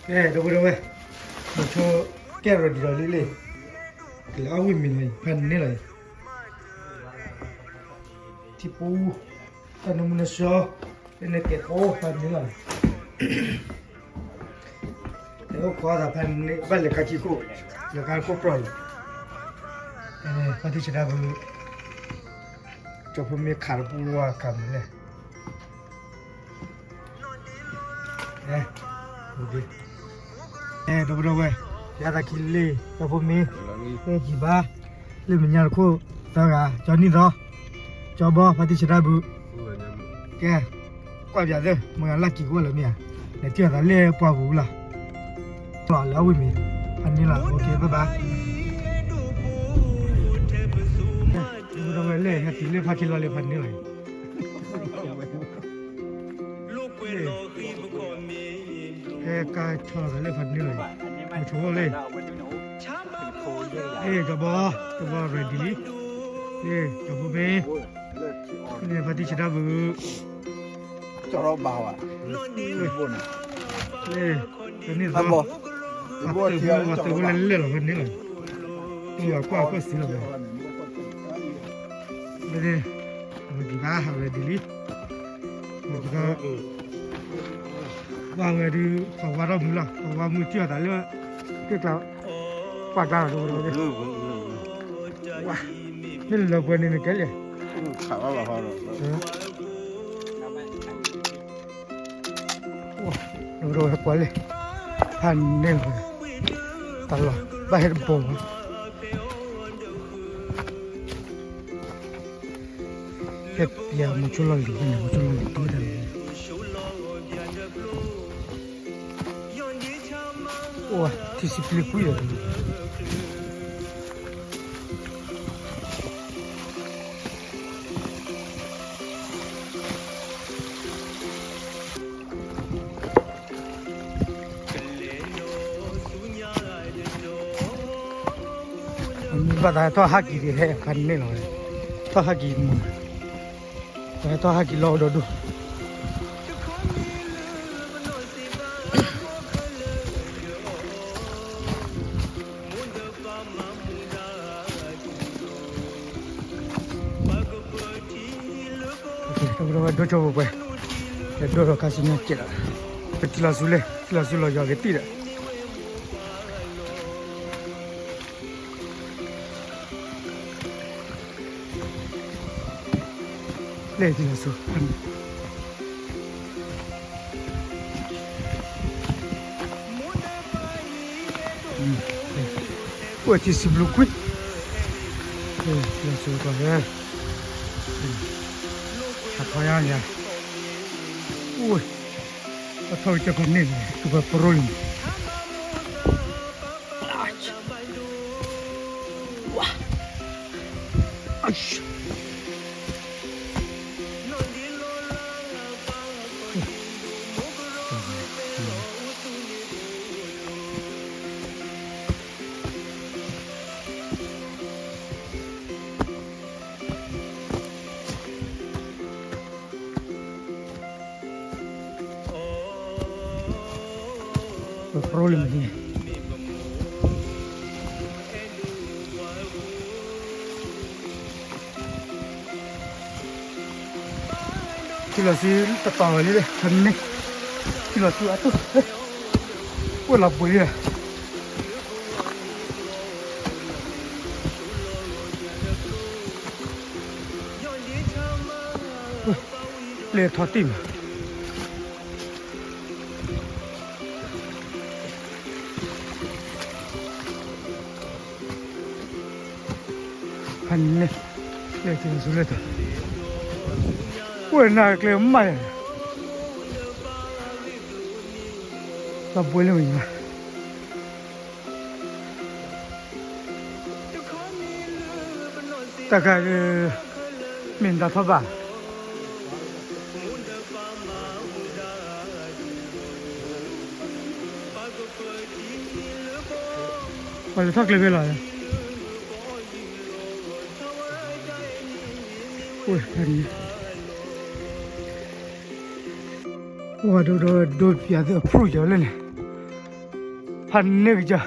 ကဲ ဒီပုၢ်ဒီဝဲၢ်, မုဆိကဲ ready လီၤလံလံ, ကလဲၤအီၣ်ဝံၣ်မ့ၤလီၤအံၤ ဖးန့ၣ်လီၤအံၤ, ထံပူ, တၢ်နမူနဆှီ, လၢန့ၣ်ကဲၤကိးဖးန့ၣ်လီၤ, လဲၤအိၣ်ခိးသးဖးန့ၣ် ဘၣ်လဲၤခါဆံခိၣ်, လဲၤခါခိၣ်ပြီၢ်လံ, ဖါတံၢ်ဆဒါပူၤ, ကၠီဖိမ့ၢ်ခးတပူၤဝါခးမုာ်လဲၣ် အဲ ဒီပုၢ်ဒီဝဲၢ်, ယၤသးခံလံ, ကၠီဖိမ့ၢ်, လၢကံဘါ, လၢမဲာ်ညါတခိၣ်, သၢဂၤ, ကၠီနံၣ်သီ, ကၠီဘီ, ဖါတံၢ်ဆဒါပူၤ, ကဲ, ကွၢ်ပၠးသ့ၣ် မ့ၢ်ဂၤလၢကံကအိၣ်လၢမ့ၢ်ဧါ, လဲၤထံၣ်အသးလၢပှၢ်ပူၤလီၤ, လီၤလၢအဝံၣ်မ့ၤ, ဖးန့ၣ်လီၤ, အိၣ်ခ့ bye bye. ဒီပုၢ်ဒီဝဲၢ်လၢ ဟဲတုၤလၢဖါခံလီၤလံ ဖးန့ၣ်လီၤ, ဟဲကါဆီလီၤသးလၢဖးန့ၣ်လီၤ, မုဆိအိၣ်လံ, အဲ ကၠီဘီ, ကၠီဘီ ready လံ, အဲ ကၠီဖိမ့ၢ်, န့ၣ် ဖါတံၢ်ဆဒါပူၤ, ကၠီဘီ, ကၠီနံၣ်သီ, ပှၤသုးဖိ ပှၤသုးဖိလၢလဲၣ်လီၤဖဲန့ၣ်လီၤ, ပှၤကွၢ်ကွၢ်စံးလီၤဖဲ, ဖဲန့ၣ်, အဝဲဒံးဘၣ် ready လံ, ပှၤဝဲဒုး ပှၤဝါထီၣ်မုာ်လီၤ, ပှၤဝါမုာ်ထံၣ်အီၤသးလၢ, သ့ၣ်ကျါ, ပှၤကျါလီၤ ဒီပုၢ်ဒီဝဲၢ်, မ့ၢ်လၢပှဲၤန့ၣ်နကဲလံ, ဒီပုၢ်ဒီဝဲၢ်ကွၢ်လံ, ဖးန့ၣ်လီၤ, တၢ်လီၢ်, ဘၣ်ဟဲတဘီဘၣ် ဟဲပၠးမုဆိလီၢ်လံၤန့ၣ် မုဆိလီၢ်လံၤတအိၣ်ဒၣ်လဲာ်, အိၣ် ထံဆံပျ့ကွံာ်ဒီး ဘၣ်သးဟဲထီၣ်ဟးကံၤဒံးဟဲဖးန့ၣ်လီၤ, ထီၣ်ဟးကံၤမုာ်, ပှၤဟဲထီၣ်ဟးကံၤလီၤဒီးဒိၣ် ဒိၣ်ကၠိပှဲၤ, ဒိၣ်ထီၣ်ခါဆူညါကဲးလီၤ, ပထံၣ်လီၤဆူလဲၣ်, ထံၣ်လီၤဆူလီၤယွၤကတံၢ်ဒီး လဲၣ်ထံၣ်လီၤဆူ အိၣ်ထံဆံဘျုးကွံာ်, ထံၣ်လီၤဆူကီၢ်လဲၣ်, ဟးထီၣ်ယါယါ, အိၣ်, အထီၣ်ကစၢၢ်ခီန့ၣ်န့ၣ် ကပၤပရိလံၤန့ၣ် ပရိလံၤန့ၣ် ထံၣ်လီၤဆူတတီၤဝဲလံ, ဖဲန့ၣ် ထံၣ်လီၤဆူအတိၢ်, အိၣ်လီၤပှ့ၤလံ, လၢထီၣ်တံၢ်မး ဖဲန့ၣ် လၢထံဆူလၢထီၣ်, အိၣ်နၤကျဲမးယၤ, လီၤပှ့ၤလၢမုၢ်နၤ တၢ်ခါဒီး မ့ၢ်နတၢ်ထီၣ်ဘၣ်, ပှၤလဲၤထီၣ်ကျဲဖဲလီၤ, အိၣ်ဖဲန့ၣ်, အိၣ်ဝဲဒိၣ်ဒိၣ်ဒိၣ်ပၠးသ့ၣ် approve ယၤလၢန့ၣ်, ဖးန့ၢ်ကစၢ်,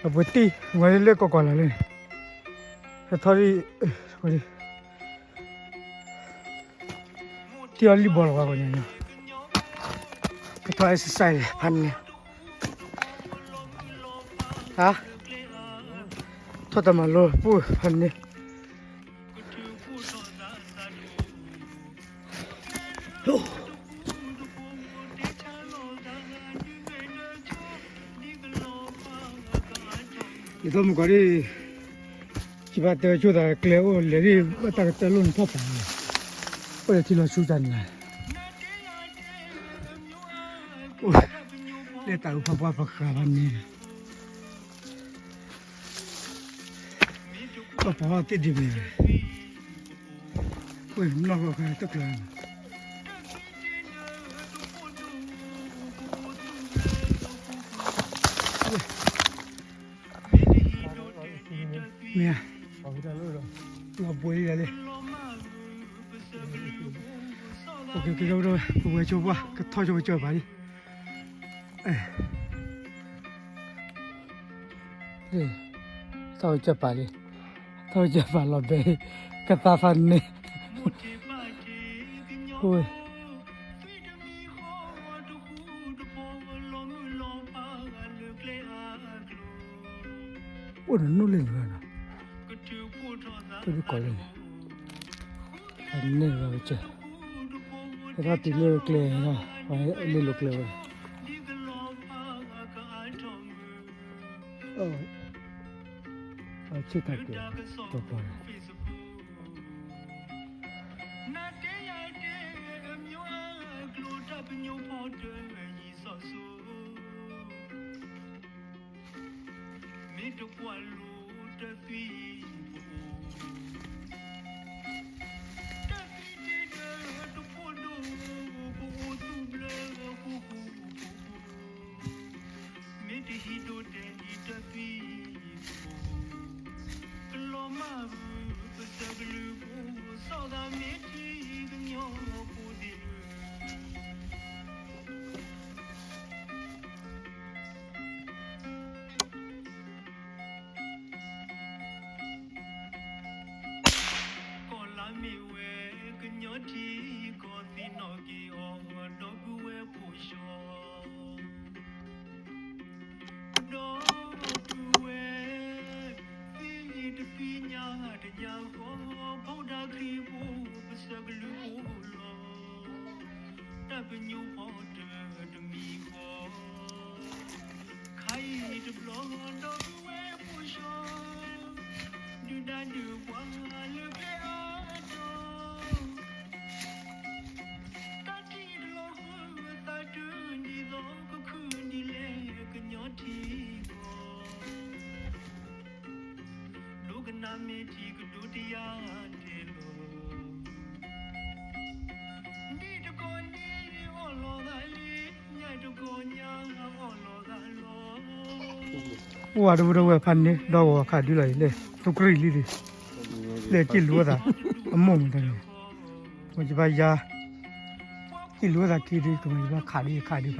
အပှ့ၤတံၢ်ဝဲလၢကီၢ်ကီၢ်လီၤလၢန့ၣ်, ဟဲထီၣ်ဒ်, ထံၣ်အီၤလံၣ်ဘီလီၤဝဲကညီညီ, ကထီၣ် exercise ဖးန့ၢ်, ဟါ, ထီၣ်တၢ်မၤလိပူၤဖးန့ၢ် ယသီမုၢ်ကီးဒ်, စံးဘၣ်တဲဝဲဆိသးကျဲအိၣ်လဲၤဒ် ဘၣ်တၢ်ကတၢၢ်လိၣ်န့ၣ်ထီၣ်ပာ်န့ၣ်, အိၣ်ဒီးထံလီၤဆူတၢ်နၤ, အိၣ်လၢတၢ်အုးဖးပှၢ်ပဃာ်ဘၣ်န့ၣ်, ပပီသ့ၣ်ဒံးမ့ၢ်, ဝဲနီၢ်ကီၢ်ခါတကျၢၤ မ့ၢ်, လီၤဘှံးလံလၢ, ပဝဲဆိပှၢ် ကထီၣ်ဆိကစၢၢ်ပာ်လံ, ထီၣ်ကစၢၢ်ပာ်လံ, ထီၣ်ကစၢၢ်ပာ်လီၤဘဲ, ကသါဖးန့ၢ်, အိၣ်နနိၣ်လၢနုၤနီၤ, တဒ်ကီးလၢန့ၣ်, န့ၢ်ဝဲကစၢၢ်, ဟဲထီၣ်တုၤလၢကျဲ, လ့လိာ်ကျဲဝဲ, ဆ့ၣ်တၢ်ကဲၤ, ပပီန့ၣ် မ့ၢ်တကွၢ်လိာ်တသွံၣ်ပအိၣ်, တသွံၣ်တ့ၢ်ဒီးတဖိဒိၣ်, ပအိၣ်သူၣ်ဘျၢဃူဃူ, မ့ၢ်တဟံးဒိၣ်တဲာ်ဒံးတသွံၣ်ပအိၣ်, ကလီၤမၢ်ပသၢကလုာ်ဖိ, စီၤသးမ့ၢ်ထံကညီဖိသ့ၣ်ဧၢ ကီၢ်လါမ့ၢ်ဝဲကညီထံကီၢ်, သ့ၣ်နီၣ်က့ၤအီၤဒီပုၢ်ဝဲၢ်ဖိၣ်ဃီ, ဒီပုၢ်ဝဲၢ်, သ့တသ့ၣ်ညါတညါဃီ, ဖီတၢ်ခရံာ်ဖိပသၢကလုာ်ဖိလီၤ. တၢ်ပညိၣ်ဖီတၢၣ်တမံၤဃီ, ခါအံၤတဘျီဒီပုၢ်ဝဲၢ်ဖိၣ်ဃီ, ဒုၣ်ဒါဒုးပှၤလၢကျဲအါတီၤ, တၢ်ထံၣ်တလီၤဃုသးတၢ်ဒ်သိးကခုၣ်ဒ်လဲၣ်ကညီထံကီၢ်, ဒိကနၣ်မ့ၢ်ထံၣ်ကဒိတယါတဲလီၤ, ဒ်တကီၢ်န့ၣ်အီၣ်လီၤသးလံ, ညါတကီၢ်ညါအီၣ်လီၤသးလီၤ. အိၣ်ဝဲတဝဲတဝဲဖးန့ၣ် ဒီးဂီၤခးဒုလီၤအံၤ လၢသုကရံၣ်လံဒံး, လၢက့ၢ်လူၤဝဲသး, အမိၢ်မတၤန့ၣ်, မ့ၢ်ယဘၣ်ယါ, က့ၢ်လူၤဝဲသးခံဒု ကမ့ၢ်ယဘၣ်ခး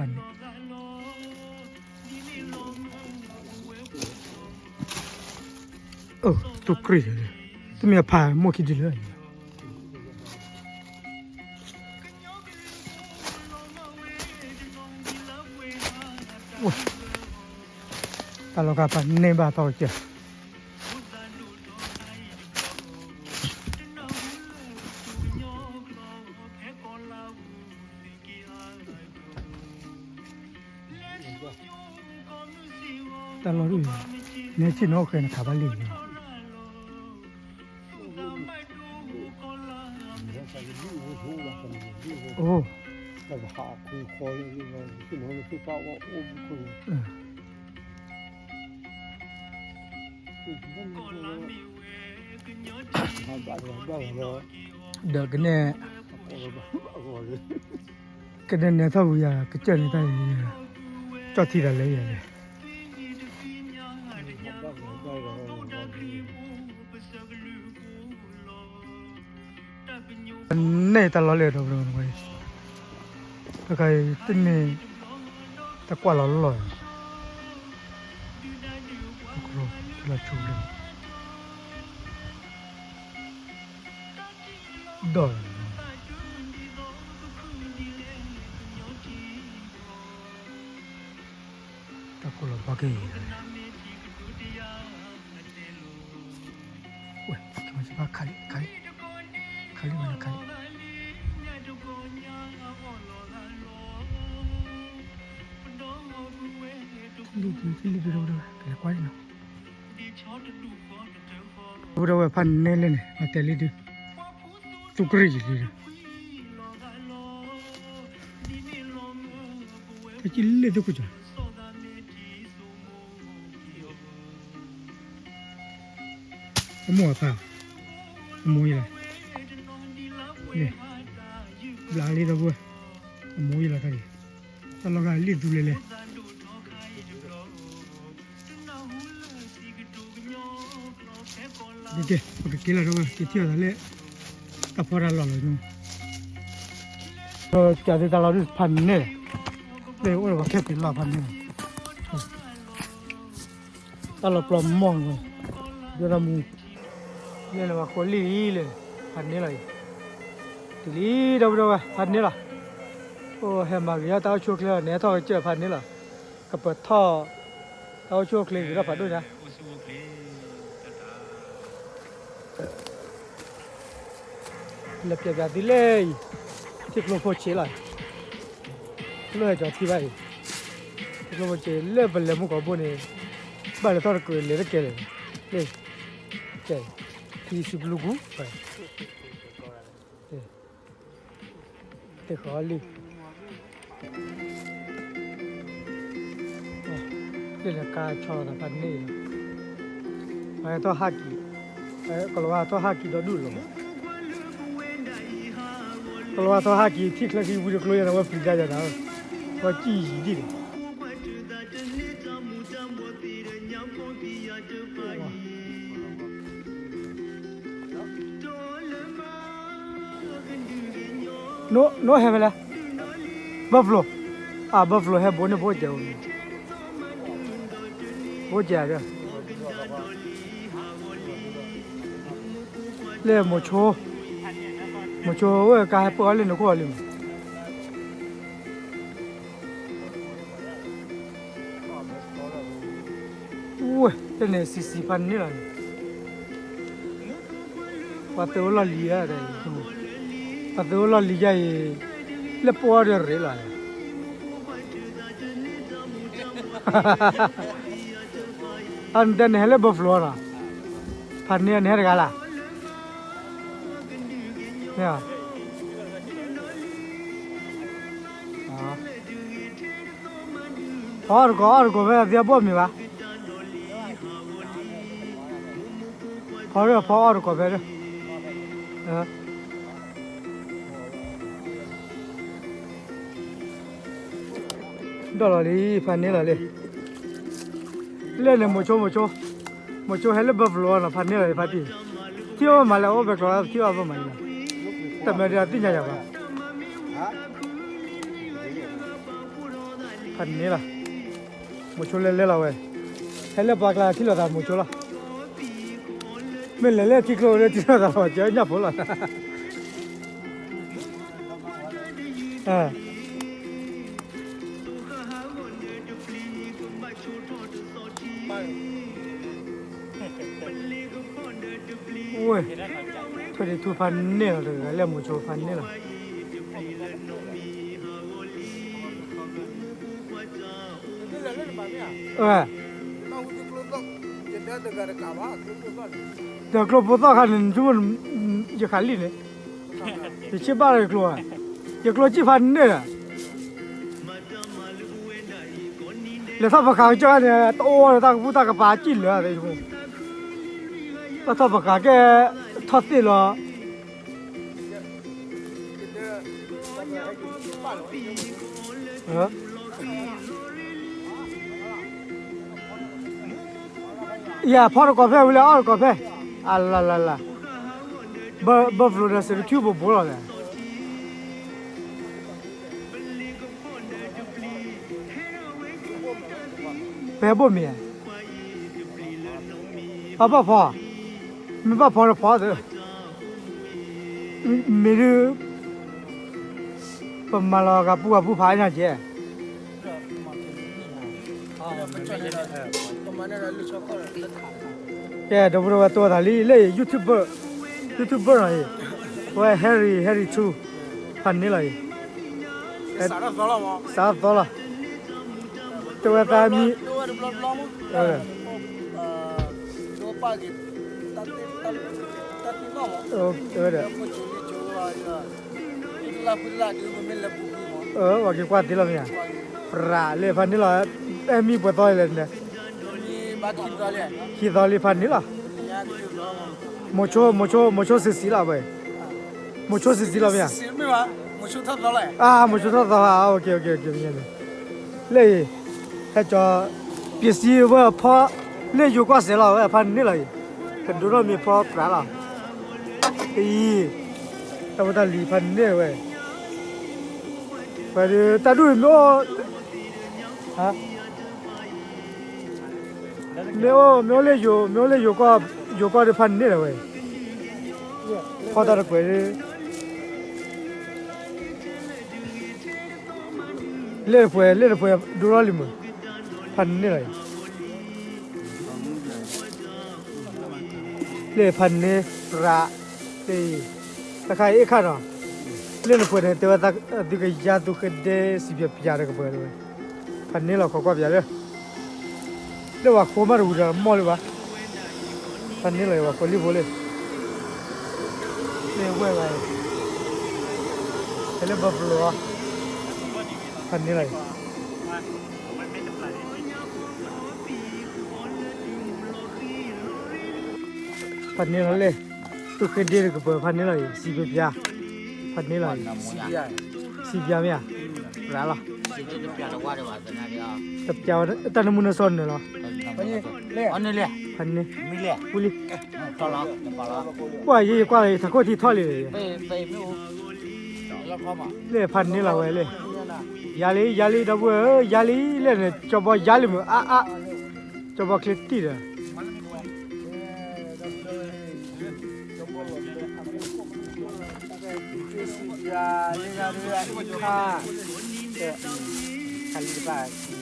ဒုယခးဒုဖးန့ၣ် သုကရံၣ်, တမ့ၢ်အဖးမိၢ်ခံဒုလၢ, တၢ်လီၢ်ခါဖးန့ၢ်ဘၣ်ထီၣ်ကစၢၢ် တၢ်လီၢ်ဒ်အံၤ, နဟဲဆ့ၣ်နီၤအိၣ်ဃဲနခးဘၣ်လံန့ၣ်, အိၣ်, ဒီးကနဲၣ်, ကနဲၣ်နဲထီၣ်ဝံၤယၤ ကစၢၢ်န့ၣ်တၢ်အံၤ, ကၠီၣ်ထံတၢ်လၢယၤန့ၣ်, န့ၣ်တၢ်လီၢ်လၢဒီးပဒိၣ်န့ၣ်, တခါအံၤတမ့ၢ် တၢ်ကွၢ်လီၤလီၢ်, လီၤဆူလၢ, ဒီး, တၢ်ကွၢ်လီၤဘီက့ၤ, ဝဲ, ခါလံ, ခါလံ, ခါလံ, ခါလံ, လံဒု, လံဒု, ကလဲၤကွၢ်လံနီၤ, ဒဝဲဖးန့ၢ်လၢန့ၣ် မၤတဲလံဒု, သူကရံၣ်လံဒု, ကလ့ၣ်သူခိၣ်ကၠီ အမိၢ်အဖါ, အမိၢ်ယလီၤ, ဘျးလံဒီပုၢ်ဝဲၢ်, အမိၢ်ယလီၤတၢ်န့ၣ်, တၢ်လီၢ်ဂၤလံသူလဲၤလဲၤ, ကဲ ပကက့ၤလီၤဒီပုၢ်ဝဲၢ် က့ၤထံၣ်အီၤသးလၢ တၢ်ဖီတၢ်လီၢ်လီၤ, ဒီးကးသ့တၢ်လီၢ်ဒုးဖးန့ၢ်, လၢအိၣ်ဒီးပှၤခဲပ့ၤလီၤဖးန့ၢ် တၢ်လီၢ်ပျီမီၢ်န့ၣ်, ဒိၣ်တၢ်မူ, လဲၤလၢပှၤဃိလံၣ်အံၤလဲၣ်, ဖးန့ၢ်လီၤအံၤ, တုၤလံဒီပုၢ်ဒီဝဲၢ် ဖးန့ၢ်လီၤ, အိၣ်ဟဲမၤဂ့ၤထီၣ်တၢ်အိၣ်ဆူၣ်အိၣ်ချ့လီၤ နဲထီၣ်ကစၢၢ်ဖးန့ၢ်လီၤ, ကပၢၤထီၣ်, တၢ်အိၣ်ဆူၣ်အိၣ်ချ့ဂ့ၤထီၣ်ဖးဒိၣ်ညါ လဲၤပျဲးပျးသံလၢအံၤ, ထံကျိဖိဆံးလီၤ, လၢဟဲကၠီထံဘၣ်အံၤ, ထံကျိဖိဆံးလၢပလဲၤမူကီၢ်ဘိန့ၣ်, ဘၣ်လဲၤထီၣ်တကြၢးလဲၤတကဲလဲၣ်, လၢ, ကဲ, ထံစံးဘျုးကူ, တဃီလံ လၢနကါဆီလီၤသးဖးန့ၢ်လီၤ, ပှၤဟဲထီၣ်ဟးကံၢ်, ကလီၤဝါထီၣ်ဟးကံၢ်ဒီဒူၣ်လီၤ, ကလီၤဝါထီၣ်ဟးကံၢ် ထံချၢကံၢ်ဝံတကျိယၤန့ၣ် ဝဲပျံၤတၢ်ယၤန့ၣ်, ဝဲကံၢ်ယံၤဒံးန့ၣ် နိဟဲဖဲလဲၣ်, buffalo, အ buffalo ဟဲဘိန့ၣ်ဘိကဲး, ဘိကဲးဒီး, လၢမိၤဆိ, မိၤဆိဝဲကါဟဲပၢၢ်အီၤလၢနခိၣ်အီၤလံမး ဝဲ, တၢ်န့ၣ်စံးစံးဖးန့ၢ်လီၤန့ၣ်, ပှၤသုးအိၣ်လီၢ်လံၤဧါ, ပှၤသုးအိၣ်လီၢ်လံၤယါအံၤ, လၢပှီၢ်ဒီးရ့းလီၤ, အနတဲန့ၣ်ဟဲလၢ buffalo နီၤ, ဖးန့ၢ်န့ၣ်ဟဲတဂၤလၢ် ဖီအီၣ်တကိးအီၣ်တကိးဖဲသ့အဘိၣ်မ့ၢ်ဘၣ်, ဖီဒီးဖီအီၣ်တကိးဖဲဒီး, ဒီးလီၤလံ ဖးန့ၢ်လီၤလံ, လၢန့ၣ်မိၤဆိမိၤဆိ, မိၤဆိဟဲလၢ buffalo နီၤ ဖးန့ၢ်လီၤလံဖါတံၢ်, ထံၣ်အီၣ်မးလၢအအိၣ်ဖဲကျိထံၣ်အီၣ်ဖဲမးလံနီၤ, တၢ်မၤဒီးသ့ၣ်ညါယၤဘၣ် ဖးန့ၢ်လီၤ, မိၤဆိလဲၤလဲၤလီၤဝဲ, ဟဲလၢပှၤကျါထံၣ်လိာ်သးမိၤဆိလီၤ, မ့ၢ်လဲၤလၢထံကျိလၢထံၣ်လိာ်သးလီၤ ကဲညၣ်ဖိလီၤ, ဝဲ, ထွဲဒံးထူဖးန့ၢ်လီၤတဂၤလၢမိၤဆိဖးန့ၢ်လီၤ, အ, ဒီးကျိဖိသီၣ်ခါန့ၣ် နဆိကမိၣ်, ယခးလံန့ၣ်, ယဆ့ဘၣ်လီၤယကျိဧါ, ယကျိစံၣ်ဖးန့ၢ်ဧါ, လဲၤထီၣ်ပဃာ်ကစၢ်န့ၣ် တအိၣ်ဒီးတၢ်ကဘူၣ်တၢ်ကပၤစံၣ်လၢာ်, ဘၣ်ထီၣ်ပဃာ်ကဲ, ထီၣ်သ့ၣ်လီၤ ယဖီတကိးဖဲဝံၤလၢအီၣ်တကိးဖဲ, အလၢ်လၢ်လၢ်, buffalo ဒီးစံးတထူဘိဘိလီၤလဲၣ်, ပ ဖဲဘိၣ်မံၤ, အဘၣ်ဖီ, မ့ၢ်ဘၣ်ဖီတဖီသၢ, မ့ၢ်ဒုး ပမၤလီၤဂၤပူၤဂၤပူၤဖးအါညါကဲ, ကဲ ဒီပုၢ်ဒီဝဲၢ်တိၢ်သးလံ လၢ YouTube, YouTuber နီၤအံၤ, ဝဲ Harry Harry Two ဖးန့ၢ်လီၤအံၤ, စးထီၣ်သီလီၤ, တဲဝဲသးမံၤ, ပှၤက့ၤကွၢ်သ့လီၤမ့ၢ်ဧါ, ရၤလၢဖးန့ၢ်လီၤ, အဲမံၤပှဲၤသီလဲၣ်န့ၣ်, ခံသီလံဖးန့ၢ်လီၤ, မိၤဆိ မိၤဆိ မိၤဆိစံးစံးလီၤဝဲ, မိၤဆိစံးစံးလီၤမ့ၢ်ဧါ, အါ မိၤဆိထီၣ်သီဧါ, လၢအံၤ ဟဲကၠီ, ပစံးဝဲဖီ, လၢယိၤကွၢ်စဲးလီၤဝဲဖးန့ၢ်လီၤအံၤ, ကဒိၣ်ထီၣ်မ့ၢ်ဖီပြးလီၤ, အံၤ, တၢ်ဖိတၢ်လံၤဖးန့ၢ်ဝဲ, ဝဲဒုး တၢ်ဒူၣ်မ့ၢ်အိၣ်, မ့ၢ်အိၣ် မ့ၢ်အိၣ်လၢယိၤ, မ့ၢ်အိၣ်လၢယိၤကီၢ်, ယိၤကီၢ်ဒီးဖးန့ၢ်လီၤဝဲ, ဖီတၢ်တကွဲးဒုး, လ့ၣ်တပှဲၤ လ့ၣ်တပှဲၤဒိၣ်ထီၣ်လံမး, ဖးန့ၢ်လီၤအံၤ, လ့ၣ်ဖးန့ၢ်ရၤ, လ့ၣ်, တခါအံၤအခါနီၤ, လ့ၣ်တပှဲၤန့ၣ် တဲဝဲသးသုကယါသူဃ့ဒ့စံးပၠးပၠးတကပၤလၢဝဲ, ဖးန့ၢ်လီၤခိးကွၢ်ပၠးလၢ လၢပှၤဃိမးတဝံၤဒီးမီၢ်လၢၤဘၣ်, ဖးန့ၢ်လီၤအံၤပှၤဃိလံၣ်ဖိလၢ, လ့ၣ်ဝဲၢ်ဘၣ်အံၤ, ဖဲလၢ Buffalo အီၤ, ဖးန့ၢ်လီၤအံၤ, ဖးန့ၢ်လီၤလၢ, သူဃ့ဒ့တကပၤဖးန့ၢ်လီၤအံၤ စံးပၠးပၠး, ဖးန့ၢ်လီၤအံၤ, စံးပၠးမ့ၢ်ဧါ, ရၤလီၤ, တပၠးဝဲတၢ်နမူနစီနၢၤလီၤ, ဖးန့ၢ်, ဝံၤလံ, ပှၢ်ယဲယကွၢ်လီၤ ထးခိၣ်ထံထီၣ်လံ, လ့ၣ်ဖးန့ၢ်လီၤဝဲလ့ၣ်, ယါလံ ယါလံ ဒီပုၢ်ဝဲၢ်ဧၢ ယါလံ လ့ၣ်န့ၣ် ကၠီဘီယါလံမး အါအါ, ကၠီဘီချ့တံၢ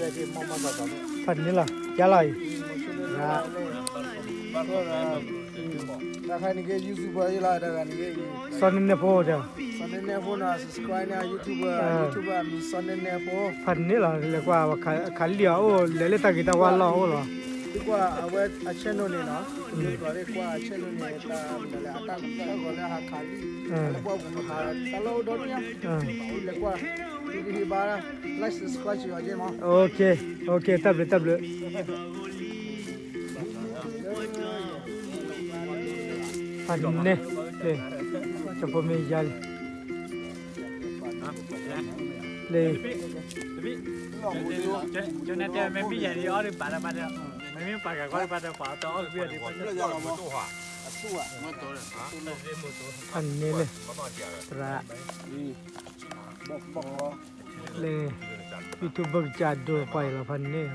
်ဒီး ဖးန့ၢ်လီၤ ယါလီၤအံၤ, တၢ်ခါန့ၣ်က့ YouTube လီၤ တၢ်ခါန့ၣ်က့ စီၤနဲနဲဖိဒီး စီၤနဲနဲဖိနီၤ subscribe န့ၢ် YouTube, YouTube အမံၤစီၤနဲနဲဖိ, ဖးန့ၢ်လီၤ လဲၤကွၢ် ခးလံၣ်အီၤအိၣ် လဲၤလၢတၢ်ဂ့ၤတၢ်ဝါလီၢ်အိၣ်လီၤ, သုကွၢ်အဝဲအ channel န့ၣ်နီၤ, သုကွၢ်အ channel န့ၣ် တၢ်မနုၤလဲၣ် အတၢ်ကီၢ်လၢဟးခးလံၣ်, လၢပှၢ်ပူၤဟးတၢ်လီၢ်အိၣ်ဒီးန့ၣ်, သုလဲၤကွၢ်, သုကဟ့ၣ်ဘါ like subscribe က့ၤအီၤက့မး, တၢ်ဘျုးတၢ်ဘျုး ဖးန့ၢ်, လၢ, ကဖိမ့ၢ်ယါလံ, လၢ, ဖးန့ၢ်လၢ, သရၣ်, လၢ, ဖံထူဘၢကစၢ်ဒိၣ်ပှၤအံၤလီၤ ဖးန့ၢ်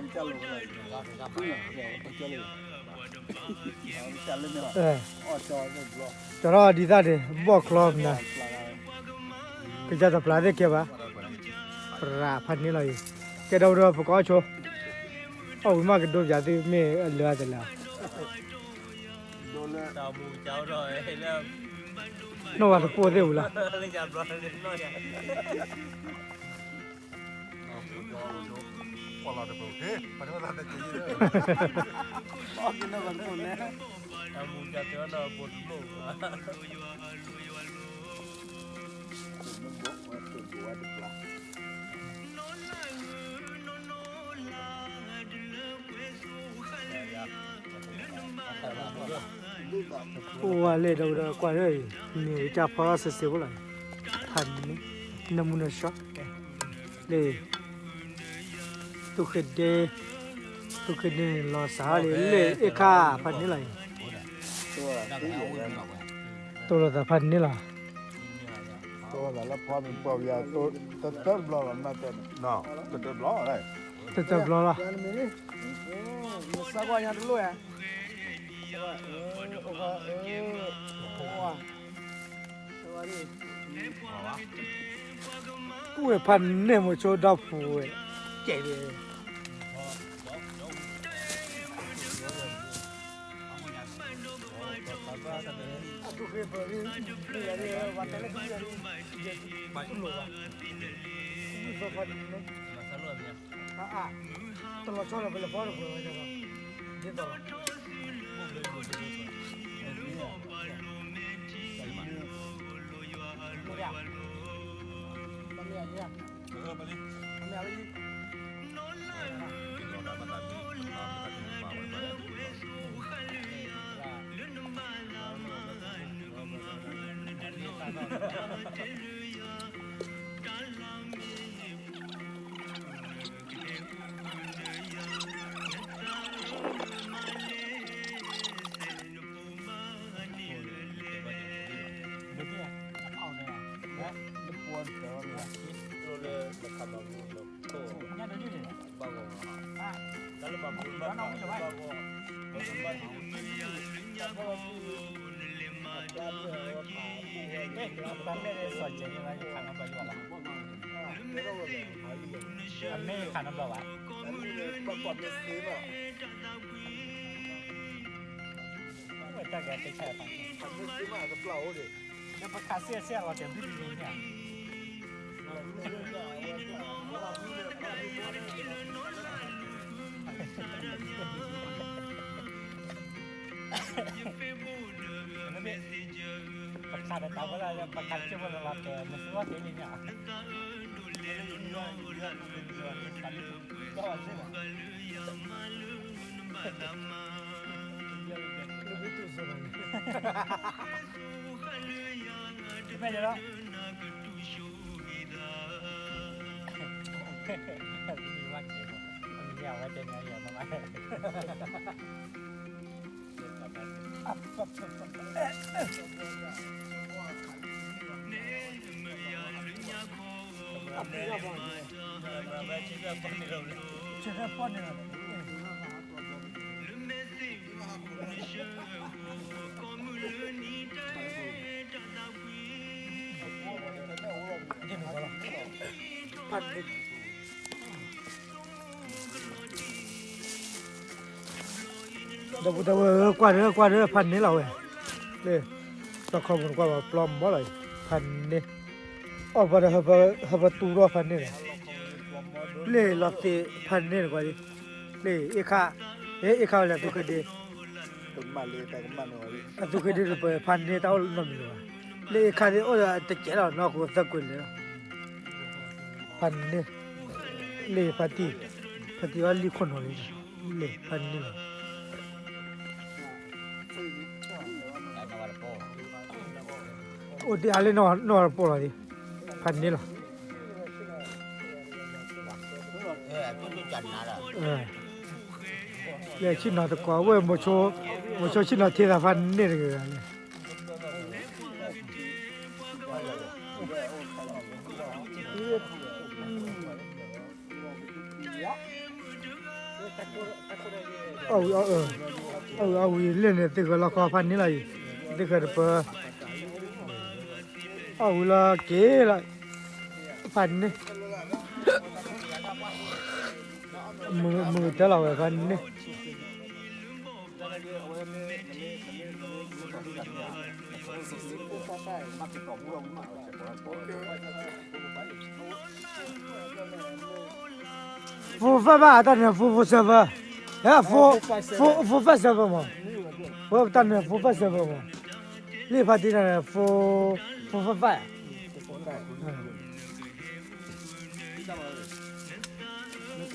ကၠီထီၣ်ဒ်သၣ်န့ၣ် ဘီၣ်ချီမနုၤ, ကစၢ်တပျၢ်သ့ၣ်ကဲဘၣ်, သရၣ်ဖးန့ၢ်လီၤအံၤ, ကဲဒီပုၢ်ဒီဝဲၢ်ပကအီၣ်ဆိ, အီၣ်ဝံၤမးကဒိပၠးသုမ့ၢ်အလၢအသလဲၣ်, နီၢ်ဝဲတပိၢ်သ့ၣ်ဝံၤလီၤ. အိၣ်ဝဲလၢဒီးကွၢ်လၢအံၤ မ့ၢ်ဝဲကၢ်ဖီစဲးစဲးဖိလီၤ, ဖးန့ၢ်, နမူနဆှီ, လၢ, သူဃ့ဒ့, သူဃ့ဒ့န့ၣ်လီၤစးလၢလၢအဲၣ်ခါဖးန့ၢ်လီၤအံၤ, တိၢ်လိာ်သးဖးန့ၢ်လီၤ. တိၢ်လိာ်သးလၢဖီမ့ၢ်ပှၢ်ပယီၤ, တတၢၢ်တဘျီလီၤ, တတၢၢ်တဘျီလီၤ. တဘျီလီၤ. ကူၣ်ဝဲဖးန့ၢ်မိၤဆိဒီဖုဝဲ, ကဲ, တလီၤဆီဒီးပလဲၤဖီတပှဲၤဝဲ, ဒ်သိးလီၤ. အမ့ၢ်ခးနီတဘျီဘၣ်. ဝဲတၢ်ကဲတဆဲး, ပခးစဲးစဲးလီၤတဲာ် ဘုဒ်န့ၣ်. ပခးဒီးတၢ်ဝဲဒၣ်လၢ ပခးစဲးဝဲလီၤလီၤတဲာ် မ့ၢ်သူဝဲက့ၤန့ၣ်ညါ. မ့ၢ်လီၤ. ဒီပုၢ်ဒီဝဲၢ်ဧၢ ကွၢ်ဒီးကွၢ်ဒီး ဖးန့ၢ်လီၤဝဲ, လၢ စီၤခီမုၣ်တကွၢ်ဘၣ် ပျီမီၢ်လီၤအံၤ ဖးန့ၢ်, အီၣ်ပှၤဒီး ဟၢဖၢတူၢ်ထီၣ်ဖးန့ၢ်လီၤ, လၢလီၤသ့ၣ်ဖးန့ၢ်တကွၢ်ဒံး, လၢအ့ၣ်ခါ, အ့ၣ်ခါဝဲလၢအသူးခဲဒ့ အသူးခဲဒ့တပၢၢ် ဖးန့ၢ်တၢ်အိၣ်နီတမံၤလၢၤဘၣ်, လၢအ့ၣ်ခါသ့ၣ်အိၣ်ဒီးတကဲးလီၤ နီၢ်ခိသၢကွံာ်လၢ ဖးန့ၢ်, လၢဖါတံၢ်, ဖါတံၢ်အီၣ်လံၣ်ခိၣ်နီၤလံ, လၢဖးန့ၢ်လီၤ. အိၣ်ဒံးအါလၢနီၢ်တပီၢ်လီၤဒံး, ဖးန့ၢ်လီၤ. လၢဆ့ၣ်နီၤတကိးဝဲ မိၤဆိဆ့ၣ်နီၤထံသးဖးန့ၢ်တဂၤဂၤလၢ အဝံၤအဝံၤ လၢန့ၣ် သုးဃၢၤလီၢ်ခီဖးန့ၢ်လီၤအံၤ, သုးဃၢၤတပၢၢ်, အဝံၤလီၤက့ၤလီၤ, ဖးန့ၢ်, မုၢ်တၢ်လီၤဝဲဖးန့ၢ် Four five ဘၣ် တၢ်န့ၣ် four four seven, four five seven မး, တၢ်န့ၣ် four five seven မး, လၢဖါတံၢ်တၢ်န့ၣ် four four five,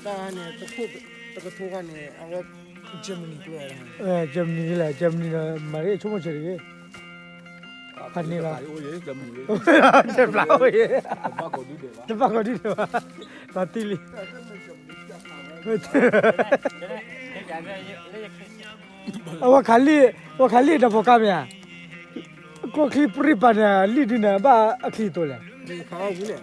တၢ်န့ၣ် တခိၣ်တကထိခါန့ၣ် အဝဲ Germany ကျိ, Germany လဲၣ် Germany ဒီး မၤရ့အဆိကမိၣ်ဆၢတဂ့ၤ ဖးန့ၢ်လီၤ, တဖျါဝဲ, တဘၣ်ကိးဒုဒဲးဘၣ်, လီၤတံၢ်လံ, အဝဲခးလံာ်, အဝဲခးလံာ်ဒီးဖိကါမ့ၢ်ဧါ, ကျိချံပြံပာ်န့ၣ် လံာ်ဒုန့ၣ် ဘၣ်အချံတိၤလဲၣ်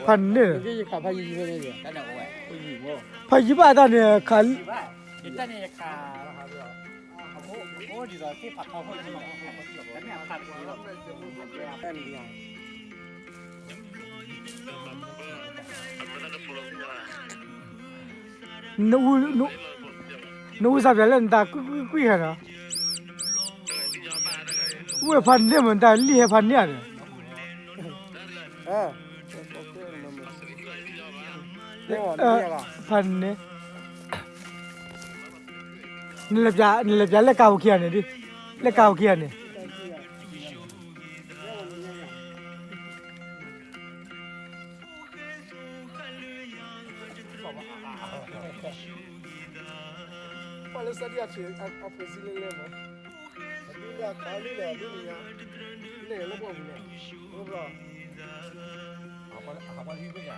ဖးန့ၣ်, ဖးယံၤဘၣ်တၢ်န့ၣ်ခး, နအူစၢ်ပၠးလၢနတၢ်ကွံၢ်ကွံၢ်ကွံၢ်ဟဲနီၤ, ဝဲဖးန့ၣ်မ့ၢ်နတၢ်လံၣ်ဟဲဖးန့ၣ်ဧါန့ၣ်, ဖးန့ၣ်, နလဲၤပၠးလဲၣ်ကါဖိခံဂၤန့ၣ်ဒ်, လဲၣ်ကါဖိခံဂၤန့ၣ် ပှၤလၢစးဒံအဖံးအဖိစံလၢလဲၣ်မး, အဒုလၢအခးလံလၢအဒုန့ၣ်ညါ, လဲၣ်လၢပှၢ်ပူၤန့ၣ်, အပှၤလၢဟံၣ်ဖိညါ,